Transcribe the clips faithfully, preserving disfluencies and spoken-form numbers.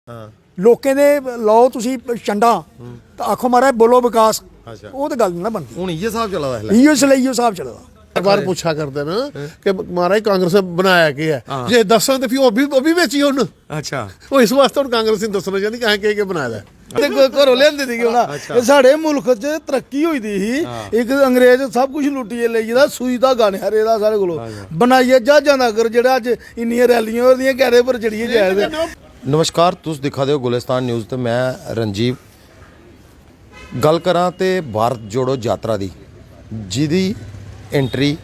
हां। लोकें दे लाओ तुसी चंडा, ते आखो, "महाराज, बोलो विकास।" अच्छा। ओह् ते गल्ल निं ना बनदी। हून इ'यै स्हाब चला दा इसलै? इ'यो इसलै इ'यो स्हाब चला दा। बार बार पुच्छा करदे न कि महाराज, कांग्रेस ने बनाया केह् ऐ? हां। जे दस्सन ते फ्ही ओह् बी, ओह् बी बेची ओड़न। अच्छा। ओह् इस वास्तै हून कांग्रेस ने दस्सना चांह्दी कि असें केह् केह् बनाए दा ऐ। ते घ-, घरों लेआंदे दी केह् होना? अच्छा। एह् साढ़े मुल्ख च तरक्की होई दी ही। हां। इक अंग्रेज सब कुछ लुट्टियै लेई गेदा, सूई धागा नेहा रेह्दा साढ़े कोलों। अच्छा। बनाइयै ज्हाजां दा अगर जेह्ड़ा अज्ज इन्नियां रैलियां होआ दियां, गैह्रे पर चढ़ियै जाए दे। नमस्कार, तुस दिक्खा दे ओ गुलिस्तान न्यूज़ ते में रंजीव। गल्ल करां ते भारत जोड़ो यात्रा दी, जिदी एंट्री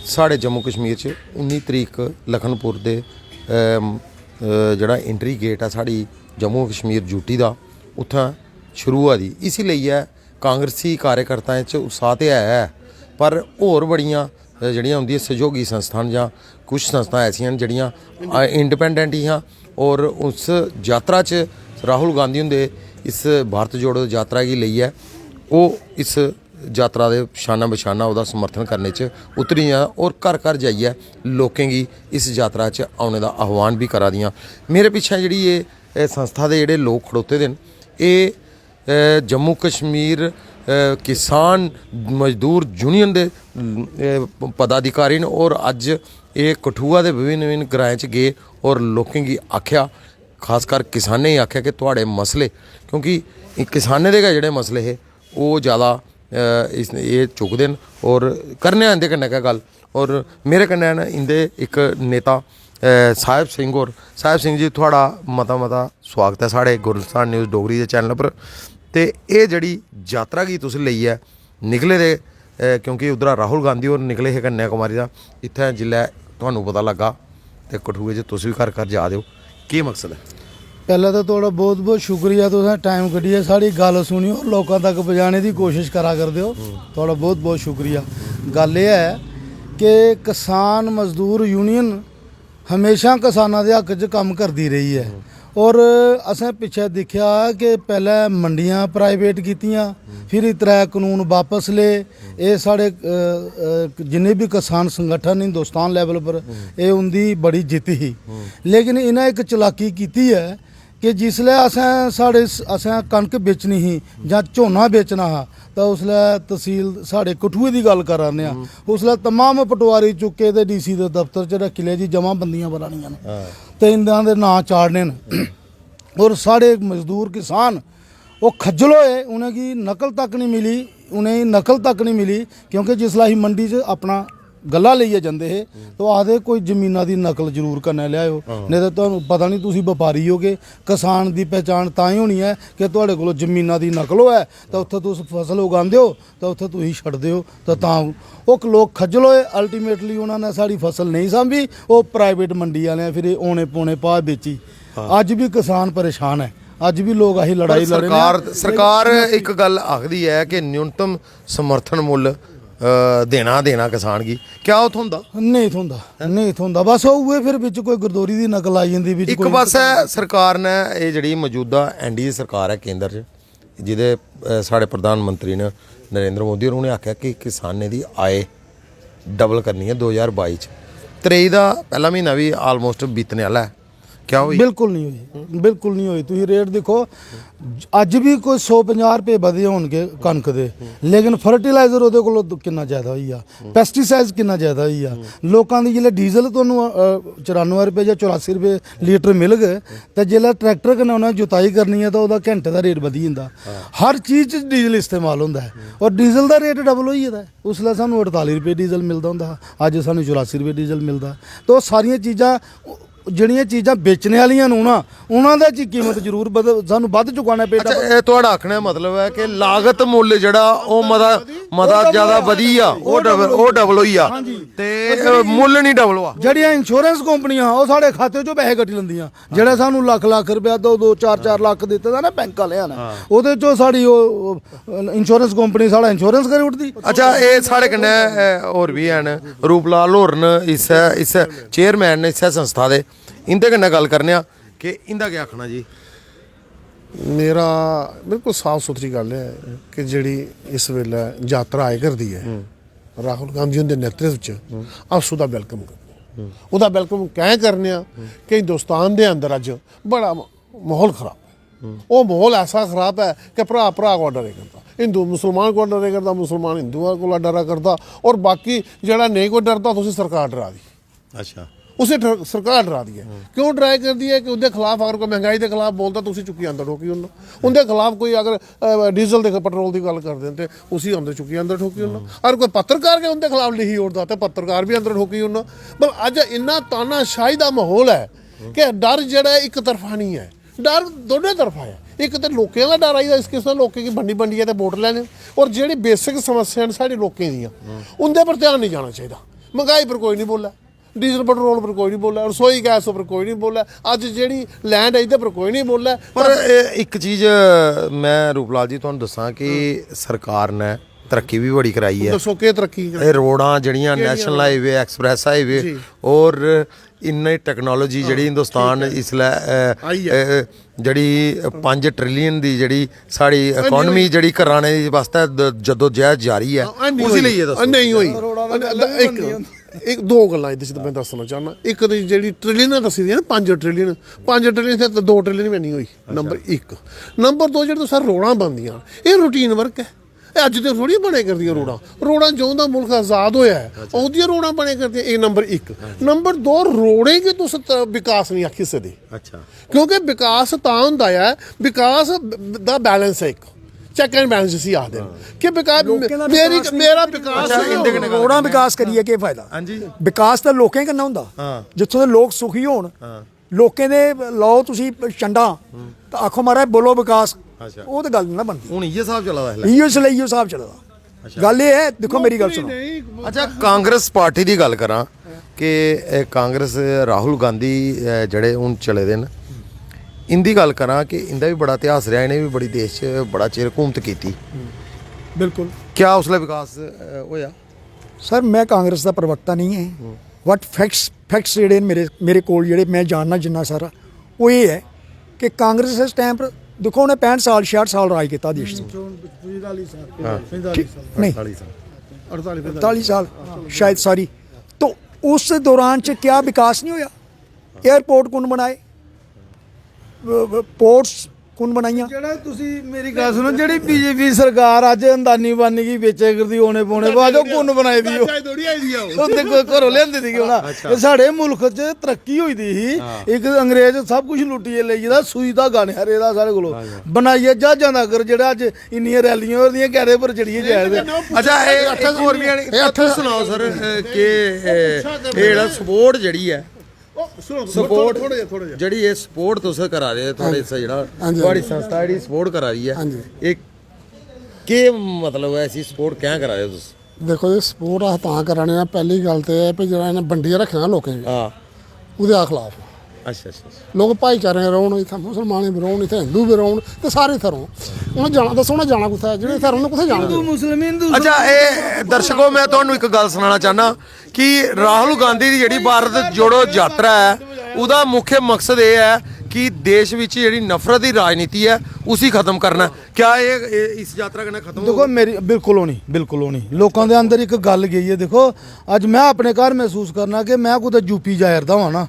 साढ़े जम्मू कश्मीर च उन्नी तरीक लखनपुर दे, अम, अ, जेह्ड़ा एंट्री गेट ऐ साढ़ी जम्मू कश्मीर यूटी दा, उत्थें शुरू होआ दी। इसी लेइयै कांग्रेसी कार्यकर्ताएं च उत्साह ते है, पर होर बड़ियां, अ, जेह्ड़ियां उंदियां सैह्योगी संस्थां न जां कुछ संस्थां ऐसियां न जेह्ड़ियां, अ, इंडिपेंडेंट हियां और उस यात्रा च राहुल गांधी हुंदे इस भारत जोड़ो यात्रा गी लेइयै ओह् इस यात्रा दे शाना बशाना ओह्दा समर्थन करने च उतरियां और घर घर जाइयै लोकें गी इस यात्रा च औने दा आह्वान बी करा दियां। मेरे पिच्छें जेह्ड़ी एह्, एह् संस्था दे जेह्ड़े लोक खड़ोते दे न, एह् अ, जम्मू कश्मीर, अ, किसान मजदूर यूनियन दे, अ, पदाधिकारी न और अज्ज एह् कठुआ दे विभिन्न विभिन्न ग्राएं च गे और लोकें गी आखेआ, खासकर किसानें गी आखेआ कि थुआढ़े मसले, क्योंकि किसानें दे गै जेह्ड़े मसले हे ओह् ज़्यादा, अ, इस, एह् चुकदे न और करने आं इं'दे कन्नै गै गल्ल। और मेरे कन्नै न इं'दे इक नेता, अ, साहिब सिंह होर। साहिब सिंह जी, थुआढ़ा मता मता सुआगत ऐ साढ़े गुलिस्तान न्यूज़ डोगरी दे चैनल पर। ते एह् जेह्ड़ी यात्रा गी तुस लेइयै निकले दे, अ, क्योंकि उद्धरा राहुल गांधी होर निकले हे कन्याकुमारी दा, इत्थें जिसलै तुहानू पता लग्गा ते कठुए च तुस बी घर घर जा दे ओ, केह् मकसद ऐ? पैह्लें ते थुआढ़ा बहुत बहुत शुक्रिया, तुसें टाइम कड्ढियै साढ़ी गल्ल सुनी और लोकां तक पजाने दी कोशिश करा करदे ओ। थुआढ़ा बहुत बहुत शुक्रिया। गल्ल एह् ऐ कि किसान मजदूर यूनियन हमेशा किसानां दे हक च कम्म करदी रेही ऐ। और असें पिच्छें दिक्खेआ कि पैह्लें मंडियां प्राइवेट कीतियां, फिर त्रै कानून बापस ले। एह् साढ़े, अ, अ, जिन्ने बी किसान संगठन हिंदुस्तान लेवल पर, एह् उं'दी बड़ी जित्त ही। लेकिन इ'नें इक चलाकी कीती ऐ कि जिसलै असें, साढ़े स-, असें कनक बेचनी ही जां झोना बेचना हा, तां उसलै तसील, साढ़े कठुए दी गल्ल करा ने आं, उसलै तमाम पटवारी चुक्के ते डीसी दे दफ्तर च रक्खी ले जी, जमाबंदियां बनानियां न ते इं'दा दे नांऽ चाढ़ने न। और साढ़े मजदूर किसान ओह् खज्जल होए, उ'नेंगी नकल तक निं मिली, उ'नेंगी नकल तक निं मिली, क्योंकि जिसलै असीं मंडी च अपना गल्ला लेइयै जंदे हे, ते ओह् आखदे, "कोई जमीना दी नकल जरूर कन्नै लेआएओ, नेईं ते तुहानू पता निं, तुसी बपारी ओ के किसान दी पहचान तां ही होनी ऐ कि तुहाड़े कोल जमीना दी नकल होऐ, ते उत्थै तुस फसल उगांदे ओ, ते उत्थै तुसी छड्डदे ओ।" ते तां ओह् लोक खज्जल होए, अल्टीमेटली उ'नें ने साढ़ी फसल नेईं सांभी, ओह् प्राइवेट मंडी आह्लें फिर एह् औने पौने भाऽ बेची। अज्ज बी किसान परेशान ऐ, अज्ज बी लोक असें पर लड़ाई लड़े ने। सरकार, सरकार इक गल्ल आखदी ऐ कि न्यूनतम समर्थन मुल्ल, अ, देना, देना किसान गी। क्या ओह् थ्होंदा? नेईं थ्होंदा, नेईं थ्होंदा। बस ओह् उ'ऐ फिर बिच कोई गरदौरी दी नकल आई जंदी, बिच इक कोई पासै सरकार ने एह् जेह्ड़ी मजूदा एनडीए सरकार ऐ केंद्र च, जेह्दे, अ, साढ़े प्रधानमंत्री न नरेंद्र मोदी होर, उ'नें आखेआ कि किसानें दी आय डबल करनी ऐ दो ज्हार बाई च। त्रेई दा पैह्ला म्हीना बी almost बीतने आह्ला ऐ। क्या होई? बिल्कुल निं होई, बिल्कुल निं होई। तुसीं रेट दिक्खो, अज्ज बी कोई सौ पंजाह् रपेऽ बधे होनगे कनक दे, लेकिन फर्टिलाइजर ओह्दे कोल किन्ना जैदा होई गेआ, पेस्टिसाइड्स किन्ना जैदा होई गेआ। लोकां दी जिसलै डीजल तुहानू, अ, चरानुऐ रपेऽ जां चौरासी रपेऽ लीटर मिलग, ते जिसलै ट्रैक्टर कन्नै उ'नें जुताई करनी ऐ, तां ओह्दा घैंटे दा रेट बधी जंदा। हर चीज च डीजल इस्तेमाल होंदा ऐ, और डीजल दा रेट डबल होई गेदा ऐ। उसलै सानू अड़ताली रपेऽ डीजल मिलदा होंदा हा, अज्ज सानू चौरासी रपेऽ डीजल मिलदा। ते ओह् सारियां चीजां, जेह्ड़ियां चीजां बेचने आह्लियां न, उ'नें, उ'नें दे च कीमत जरूर बध-, सानू बद्ध चुकाना पेई। अच्छा, एह् थुआढ़ा आखने दा मतलब ऐ कि लागत मुल्ल जेह्ड़ा ओह् मता, मता ज्यादा बधी गेआ, ओह् डबल, ओह् डबल होई गेआ। ते, अ, मुल्ल निं डबल होआ। जेह्ड़ियां इंश्योरेंस कंपनियां, ओह् साढ़े खाते चों पैसे कट्टी लैंदियां। जेह्ड़ा सानू लक्ख लक्ख रपेआ, दो दो चार चार लक्ख दित्ते दा ना बैंक आह्लें ने, ओह्दे चों साढ़ी ओह्, ओह्, इंश्योरेंस कंपनी साढ़ा इंश्योरेंस करी ओड़दी। अच्छा, एह् साढ़े कन्नै, अ, होर बी हैन, रूपलाल होर न इस्सै, इस्सै चेयरमैन न इस्सै संस्था दे, इं'दे कन्नै गल्ल करने आं कि इं'दा केह् आखना जी? मेरा बिल्कुल साफ सुथरी गल्ल ऐ कि जेह्ड़ी इस बेल्लै यात्रा आए करदी ऐ, राहुल गांधी हुंदे नेतृत्व च, अस ओह्दा वेलकम करने आं। ओह्दा वेलकम कैं करने आं कि हिंदुस्तान दे अंदर अज्ज बड़ा माहौल खराब ऐ। ओह् माहौल ऐसा खराब ऐ कि भ्राऽ भ्राऽ कोला डरै करदा, हिंदू मुसलमान कोला डरै करदा, मुसलमान हिंदुएं कोला डरै करदा, और बाकी जेह्ड़ा नेईं कोई डरदा, ते उसी सरकार डरा दी। अच्छा। उसी डर-, सरकार डरा दी ऐ। क्यों डराई करदी ऐ? कि उं'दे खिलाफ अगर कोई मैंह्गाई दे खिलाफ बोलदा, ते उसी चुक्की अंदर ठोकी ओड़ना। उं'दे खिलाफ कोई अगर, अ, डीजल दे, पेट्रोल दी गल्ल करदे न, ते उसी अंदर चुक्की अंदर ठोकी ओड़ना। अगर कोई पत्रकार गै उं'दे खिलाफ लिखी ओड़दा, ते पत्रकार बी अंदर ठोकी ओड़ना। पर अज्ज इन्ना तानाशाही दा माहौल ऐ कि डर जेह्ड़ा ऐ, इक तरफा निं ऐ, डर दोनें तरफा ऐ। इक ते लोकें दा डर आई दा, इस किस्म लोकें गी बंडी बंडियै ते वोट लैने, और जेह्ड़ी बेसिक समस्या न साढ़े लोकें दियां, उं'दे पर ध्यान निं जाना चाहिदा। मैंह्गाई पर कोई निं बोलै, डीजल पेट्रोल पर कोई निं बोलै, रसोई गैस पर कोई निं बोलै, अज्ज जेह्ड़ी लैंड ऐ, एह्दे पर कोई निं बोलै। पर एह् इक चीज, अ, में रूपलाल जी, तुहानू दस्सां कि सरकार ने तरक्की बी बड़ी कराई ऐ। दस्सो, केह् तरक्की कराई? एह् रोडां जेह्ड़ियां, नेशनल हाईवे, एक्सप्रैस हाईवे, जी। और इन्नी टैक्नोलॉजी जेह्ड़ी हिंदुस्तान इसलै, अ, आई ऐ। अ, जेह्ड़ी पंज ट्रिलियन दी जेह्ड़ी साढ़ी इकानमी जेह्ड़ी कराने दी बास्तै द-, जद्दोजहद जारी ऐ, हां, एह् नेईं उसी होई। लेइयै दस्सो। एह् नेईं होई। इक, इक, दो गल्लां एह्दे च में दस्सना चाह्न्नां। इक ते जेह्ड़ी ट्रिलियन दस्सी दी ऐ ना, पंज ट्रिलियन, पंज ट्रिलियन ते दो ट्रिलियन बी नेईं होई। नंबर इक। नंबर दो, जेह्ड़े तुसें रोडां बनदियां, एह् रूटीन वर्क ऐ। एह् अज्ज ते थोड़ी बने करदियां रोडां। रोडां जदूं दा मुल्ख आजाद होया ऐ, ओह्दियां रोडां बने करदियां। एह् नंबर इक। नंबर दो, रोडें गी तुस त-, विकास नेईं आखी सकदे। अच्छा। क्योंकि विकास तां होंदा ऐ, विकास ब-, दा बैलेंस ऐ इक, चैक एंड बैलेंस जिसी आखदे न। कि विकास, लोकें दा मेरी, विकास मेरा नेईं विकास अच्छा, नेईं इंदे होग। कन्नै गल्ल रोडां विकास करियै केह् फायदा? हां जी। विकास ते लोकें कन्नै होंदा। हां। जित्थों दे लोक सुखी होन, हां। लोकें दे लाओ तुसी छंडां, ते आखो महाराज बोलो विकास। अच्छा। ओह् ते गल्ल निं ना बनदी। हून इ'यै स्हाब चला दा इसलै। इ'यो इसलै इ'यो स्हाब चला दा। गल्ल एह् ऐ, दिक्खो मेरी गल्ल सुनो। अच्छा, कांग्रेस पार्टी दी गल्ल करां कि एह् कांग्रेस, राहुल गांधी, अ, जेह्ड़े हून चले दे न, इंदी गल्ल करां कि इंदा बी बड़ा इतिहास रेहा, इ'नें बी बड़ी देश च बड़ा चिर हुकूमत कीती। बिल्कुल। क्या उसलै विकास, अ, होया? सर, में कांग्रेस दा प्रवक्ता नहीं ऐ। वट फैक्ट्स, फैक्ट्स जेह्ड़े न मेरे मेरे कोल, जेह्ड़े में जानना जिन्ना सारा, ओह् एह् ऐ कि कांग्रेस इस टाइम पर, दिक्खो, उ'नें पैंह्ठ साल, छेआठ साल राज कीता देश च। ठीक, नहीं, अड़ताली साल। अड़ताली साल शायद, सॉरी। तो उस दौरान च क्या विकास नहीं होया? एयरपोर्ट कु'न बनाए? पोर्ट्स कु'न बनाइयां? ਜਿਹੜਾ ਤੁਸੀਂ ਮੇਰੀ ਗੱਲ ਸੁਣੋ, ਜਿਹੜੀ ਬੀਜੇਪੀ ਸਰਕਾਰ ਅੱਜ ਅੰਦਾਨੀ ਬਾਨੀ ਕੀ ਵੇਚੇ ਕਰਦੀ, ਓਨੇ ਪੋਣੇ, ਬਾਅਦ ਉਹ ਕੁ'ਨ ਬਣਾਈ ਦੀ? ਉਹ ਉਹਦੇ ਕੋਈ ਘਰੋਂ ਲਿਆਂਦੀ ਦੀ ਹੋਣਾ। ਇਹ ਸਾਡੇ ਮੁਲਕ 'ਚ ਤਰੱਕੀ ਹੋਈ ਦੀ ਸੀ, ਇੱਕ ਅੰਗਰੇਜ਼ ਸਭ ਕੁਝ ਲੁੱਟੀਏ ਲਈ ਜਿਹਦਾ ਸੂਈ ਧਾਗਾ ਨਹੀਂ ਹਰੇ ਦਾ ਸਾਡੇ ਕੋਲੋਂ, ਬਣਾਈਏ ਜਹਾਜ਼ਾਂ ਦਾ ਘਰ, ਜਿਹੜਾ ਅੱਜ ਇੰਨੀਆਂ ਰੈਲੀਆਂ ਹੋ ਰਹੀਆਂ, ਕਿਹੜੇ ਪਰ ਚੜੀਏ ਜਾਏ ਦੇ। अच्छा, ए, एक होर भी आनी, ए, तुस सनाओ सर, ए, के, ए, ए, जेह्ड़ा सपोर्ट जेह्ड़ी ऐ, ਉਹ ਸੁਣੋ, ਸਪੋਰਟ ਥੋੜਾ ਜਿਹਾ, ਥੋੜਾ ਜਿਹਾ। ਜਿਹੜੀ ਇਹ ਸਪੋਰਟ ਤੁਸੀਂ ਕਰਾ ਰਹੇ ਹੋ, ਤੁਹਾਡੇ ਸ- ਜਿਹੜਾ ਹਾਂਜੀ। ਤੁਹਾਡੀ ਸੰਸਥਾ ਜਿਹੜੀ ਸਪੋਰਟ ਕਰਾ ਰਹੀ ਹੈ, ਹਾਂਜੀ। ਇਹ ਕੀ ਮਤਲਬ ਹੈ, ਅਸੀਂ ਸਪੋਰਟ ਕਿਉਂ ਕਰਾ ਰਹੇ ਹੋ ਤੁਸੀਂ? ਦੇਖੋ ਜੀ, ਸਪੋਰਟ ਅਸੀਂ ਤਾਂ ਕਰਾਣੇ ਆ। ਪਹਿਲੀ ਗੱਲ ਤੇ ਇਹ ਹੈ ਵੀ ਜਿਹੜਾ ਇਹਨੇ ਵੰਡੀਆਂ ਰੱਖਣਾ ਲੋਕਾਂ ਵਿੱਚ, ਹਾਂ। ਉਹਦੇ ਆ ਖਿਲਾਫ। ਅੱਛਾ, ਅੱਛਾ, ਅੱਛਾ। ਲੋਕ ਭਾਈਚਾਰੇ ਰੌਣ, ਇੱਥੇ ਮੁਸਲਮਾਨ ਵੀ ਰੌਣ, ਇੱਥੇ ਹਿੰਦੂ ਵੀ ਰੌਣ, ਤੇ ਸਾਰੇ ਇੱਥੇ ਰੌਣ। ਉਹਨਾਂ ਜਾਣਾ, ਦੱਸੋ, ਉਹਨਾਂ ਜਾਣਾ ਕਿੱਥੇ ਹੈ? ਜਿਹੜੇ ਇੱਥੇ ਰੌਣ, ਕਿੱਥੇ ਜਾਣਾ? ਹਿੰਦੂ, ਮੁਸਲਿਮ, ਹਿੰਦੂ। ਅੱਛਾ, ਇਹ ਦਰਸ਼ਕੋ, ਮੈਂ ਤੁਹਾਨੂੰ ਇੱਕ ਗੱਲ ਸੁਣਾਉਣਾ ਚਾਹਨਾ ਕਿ ਰਾਹੁਲ ਗਾਂਧੀ ਦੀ ਜਿਹੜੀ ਭਾਰਤ ਜੋੜੋ ਯਾਤਰਾ ਹੈ, ਉਹਦਾ ਮੁੱਖ ਮਕਸਦ ਇਹ ਹੈ ਕਿ ਦੇਸ਼ ਵਿੱਚ ਜਿਹੜੀ ਨਫ਼ਰਤ ਦੀ ਰਾਜਨੀਤੀ ਹੈ, ਉਸੇ ਖਤਮ ਕਰਨਾ। क्या ये, ये इस यात्रा कन्नै खत्म देखो होगा? मेरी बिल्कुल होनी, बिल्कुल होनी। लोगों के अंदर एक गल गई है। देखो, आज मैं अपने घर महसूस करना कि मैं कुतै यूपी जा'रदा होआं ना,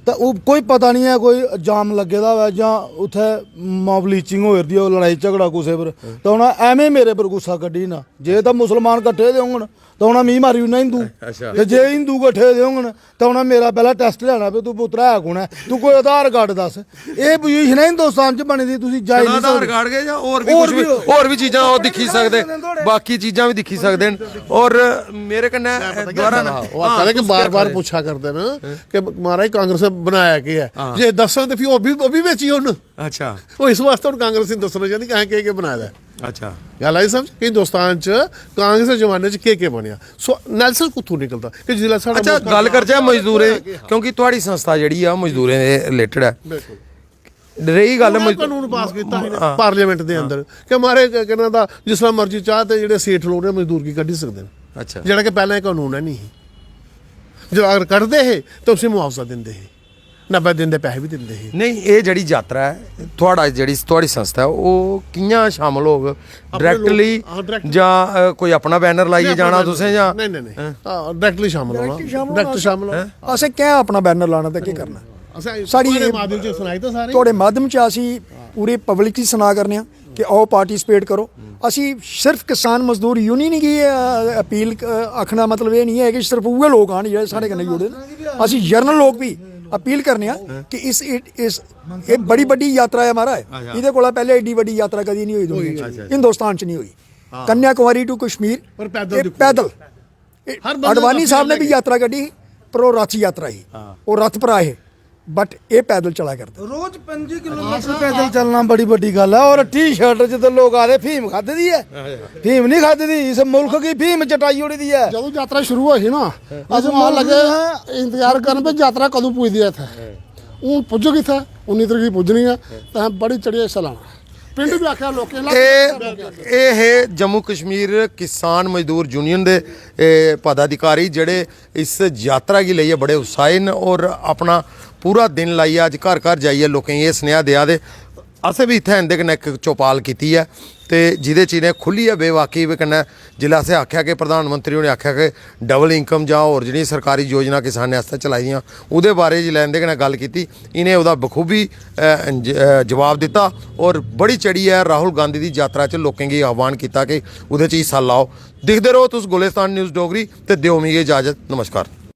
ते ओह् कोई पता निं ऐ, कोई जाम लग्गे दा होऐ जां उत्थै माब लीचिंग होआ दी होऐ, लड़ाई झगड़ा कुसै पर, ते उ'नें ऐमें मेरे पर गुस्सा कड्ढी ना। जे तां मुसलमान कट्ठे दे होङन, ते उ'नें मी मारी ओड़ना हिंदू। अच्छा। ते जे हिंदू कट्ठे दे होङन, ते उ'नें मेरा पैह्ला टैस्ट लैना, भी तूं पुत्तरा है कु'न ऐ, तूं कोई आधार कार्ड दस्स। एह् पोजीशन ऐ हिंदुस्तान च बनी दी, तुसी जाई छड़ा निं आधार सकदे। कार्ड गै जां होर बी होर कुछ भी भी, होर बी चीजां ओह् दिक्खी सकदे, बाकी चीजां बी दिक्खी सकदे न। और मेरे कन्नै दोबारा ਉਹ ਆਖਦਾ ਕਿ ਬਾਰ-ਬਾਰ ਪੁੱਛਿਆ ਕਰਦੇ ਨੇ ਕਿ ਮਹਾਰਾਜ ਕਾਂਗਰਸ ਨੇ ਬਣਾਇਆ ਕੀ ਹੈ? ਹਾਂ। ਜੇ ਦੱਸਾਂ ਤੇ ਫਿਰ ਉਹ ਵੀ, ਉਹ ਵੀ ਵੇਚੀ ਉਹਨੂੰ। अच्छा। ਉਹ ਇਸ ਵਾਸਤੇ ਹੁਣ ਕਾਂਗਰਸ ਨੇ ਦੱਸਣਾ ਚਾਹੁੰਦੀ ਕਿ ਹਾਂ ਕੀ ਕੀ ਬਣਾਇਆ ਹੈ। अच्छा। ਗੱਲ ਆਈ ਸਮਝ ਕਿ ਹਿੰਦੁਸਤਾਨ ਚ ਕਾਂਗਰਸ ਦੇ ਜ਼ਮਾਨੇ ਚ ਕੀ ਕੀ ਬਣਿਆ। ਸੋ ਐਨਾਲਿਸਿਸ ਕਿੱਥੋਂ ਨਿਕਲਦਾ ਕਿ ਜਿਲਾ ਸਾਡਾ अच्छा, ਮੁਲਕ गल्ल करचै आजाद मजदूरें, होया केह् हा? क्योंकि थुआढ़ी संस्था जेह्ड़ी ऐ, ओह् मजदूरें दे रिलेटेड ऐ। बिल्कुल। रेही गल्ल मैं मजदूर कानून पास कीता ही हाँ। पार्लियामेंट ਦੇ ਅੰਦਰ ਕਿ ਮਾਰੇ ਕਹਿੰਦਾ ਦਾ ਜਿਸ ਤਰ੍ਹਾਂ ਮਰਜ਼ੀ ਚਾਹ ਤੇ ਜਿਹੜੇ ਸੇਠ ਲੋਕ ਨੇ ਮਜ਼ਦੂਰ ਕੀ ਕੱਢ ਹੀ ਸਕਦੇ ਨੇ। अच्छा। ਜਿਹੜਾ ਕਿ ਪਹਿਲਾਂ ਇਹ ਕਾਨੂੰਨ ਹੈ ਨਹੀਂ। ਜੇ ਅਗਰ ਕੱਢਦੇ ਹੈ ਤਾਂ ਉਸੇ ਮੁਆਵਜ਼ਾ ਦਿੰਦੇ ਹੈ, ਨੱਬੇ ਦਿਨ ਦੇ ਪੈਸੇ ਵੀ ਦਿੰਦੇ ਹੈ। ਨਹੀਂ, ਇਹ ਜਿਹੜੀ ਯਾਤਰਾ ਹੈ, ਤੁਹਾਡਾ ਜਿਹੜੀ, ਤੁਹਾਡੀ ਸੰਸਥਾ ਹੈ, ਉਹ ਕਿੰਨਾ ਸ਼ਾਮਲ ਹੋਗ? ਆਪਣੇ ਡਾਇਰੈਕਟਲੀ ਲੋਕ, ਹਾਂ, ਡਾਇਰੈਕਟਲੀ। ਜਾਂ ਅ, ਕੋਈ ਆਪਣਾ ਬੈਨਰ ਲਾਈਏ ਜਾਣਾ ਤੁਸੀਂ ਜਾਂ ਨਹੀਂ, ਨਹੀਂ, ਨਹੀਂ। ਹਾਂ, ਡਾਇਰੈਕਟਲੀ ਸ਼ਾਮਲ ਹੋਣਾ। ਡਾਇਰੈਕਟਲੀ ਸ਼ਾਮਲ ਡਾਇਰੈਕਟ ਹੋਣਾ। ਸ਼ਾਮਲ ਹੋਣਾ। ਅਸੀਂ ਕਿਆ ਆਪਣਾ ਬੈਨਰ ਲਾਣਾ ਤੇ ਕੀ ਕਰਨਾ? असें साढ़ी थुआढ़े माध्यम च सनाई दित्ता सारें गी। थुआढ़े माध्यम च असी पूरी पब्लिक गी सना करने आं कि आओ, पार्टिसिपेट करो। असी सिर्फ किसान मजदूर यूनियन गी, अ, अपील, अ, आखना मतलब एह् नहीं है कि सिर्फ उ'ऐ लोग आन जेह्ड़े साढ़े कन्नै जुड़े दे। असी जनरल लोग भी अपील करने आं कि इस, इस, एह् बड़ी बड्डी यात्रा ऐ महाराज। अच्छा। एह्दे कोला पैह्ले एड्डी बड्डी यात्रा कदी नहीं होई दुनिया च। अच्छा, अच्छा। हिंदुस्तान च नहीं होई। हाँ। कन्याकुमारी to कश्मीर, पर पैदल एह् दिक्खो। पैदल। एह् हर बंदे दा अडवाणी साहब ने भी यात्रा कड्ढी ही, पर ओह् रथ यात्रा ही। हाँ। ओह् रथ पर आए हे, but एह् पैदल चला करदे। रोज पंजी किलोमीटर पैदल चलना बड़ी बड्डी गल्ल ऐ। और टी शर्ट च ते लोक आखदे, "फीम खाद्धी दी ऐ।" फीम नहीं खाद्धी दी, इस मुल्क गी फीम चटाई ओड़ी दी ऐ। जदूं यात्रा शुरू होई ही ना, अस मां लगे इंतजार करन भी यात्रा कदूं पुजदी ऐ इत्थै। हून पुज्जग इत्थै, उन्नी तरीक गी पुज्जनी ऐ, ते असें बड़ी चढ़ियै हिस्सा लैना। पिंड बी आखेआ लोकें, इलाके एह् दे लोकें आखेआ। एह् हे जम्मू कश्मीर किसान मजदूर यूनियन दे, एह्, पदाधिकारी, जेह्ड़े इस यात्रा गी लेइयै बड़े उत्साही न और अपना पूरा दिन लाइयै अज्ज घर घर जाइयै लोकें गी एह् सनेहा देआ दे। असें बी इत्थै इं'दे कन्नै इक चौपाल कीती ऐ, ते जेह्दे च इ'नें खु'ल्लियै बेवाकफी कन्नै, जिसलै असें आखेआ कि प्रधानमंत्री होरें आखेआ कि डबल इनकम जां होर जेह्ड़ियां सरकारी योजना किसानें आस्तै चलाई दियां, ओह्दे बारे च जिसलै इं'दे कन्नै गल्ल कीती, इ'नें ओह्दा बखूबी, अ, ज-, अ, जवाब दित्ता और बड़ी चढ़ियै राहुल गांधी दी यात्रा च लोकें गी आह्वान कीता कि ओह्दे च हिस्सा लैओ। दिखदे र'वो तुस गुलिस्तान न्यूज़ डोगरी ते देओ मिगी इजाजत। नमस्कार।